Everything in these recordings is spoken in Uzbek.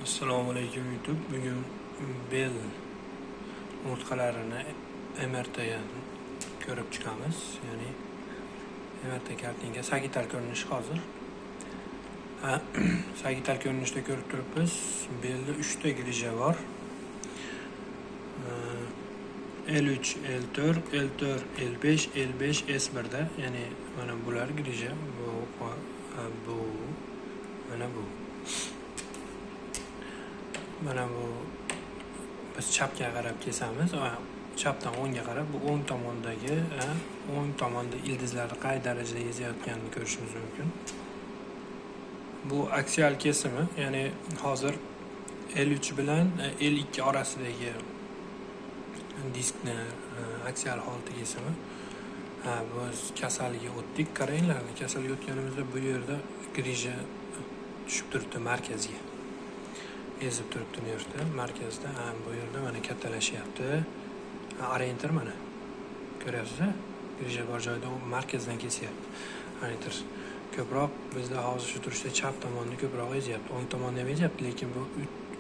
Assalomu alaykum, YouTube. Bugun bel umurtqalarini MRT ko'rib chiqamiz. Ya'ni MRT картинка, sagittal ko'rinishi hozir. Ha, sagittal ko'rinishda ko'rib turibmiz. Belda 3 ta грыжа bor. L3, L4, L4, L5, L5, S1 da, ya'ni mana bular грыжа, bu, bu, mana bu. Mana bu biz chapga qarab kesamiz, chapdan o'ngga qarab, bu o'ng tomondagi, o'ng tomonda ildizlarni qay darajada ezayotganini ko'rishimiz mumkin. Bu aksial kesimi, ya'ni hozir L3 bilan L2 orasidagi diskni aksial holati kesimi. Ha, biz kasalga o'tdik. Qaranglar, kasalga o'tganimizda bu yerda грыжа tushib turibdi markazga. Ezib turibdi nervni markazda. Ha, bu yerda mana kattalashyapti. Ha, ориентир mana. Ko'ryapsiz, грыжа bor joyda u markazdan kesyapti. Ориентир ko'proq bizda hozir shu turishda chap tomonni ko'proq ezyapti. O'ng tomonni ham ezyapti, lekin bu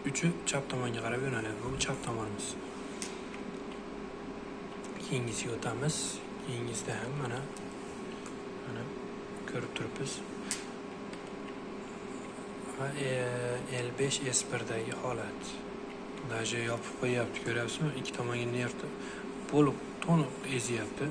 uchi chap tomonga qarab yo'nalyapti. Bu chap tomonimiz. Keyingisiga o'tamiz. Keyingisida ham mana ko'rib turibmiz. Va L5 S1 dagi holat. Даже yopib qo'yyapti, ko'ryapsizmi? Ikki tomonga nervni bo'lib to'liq ezyapti.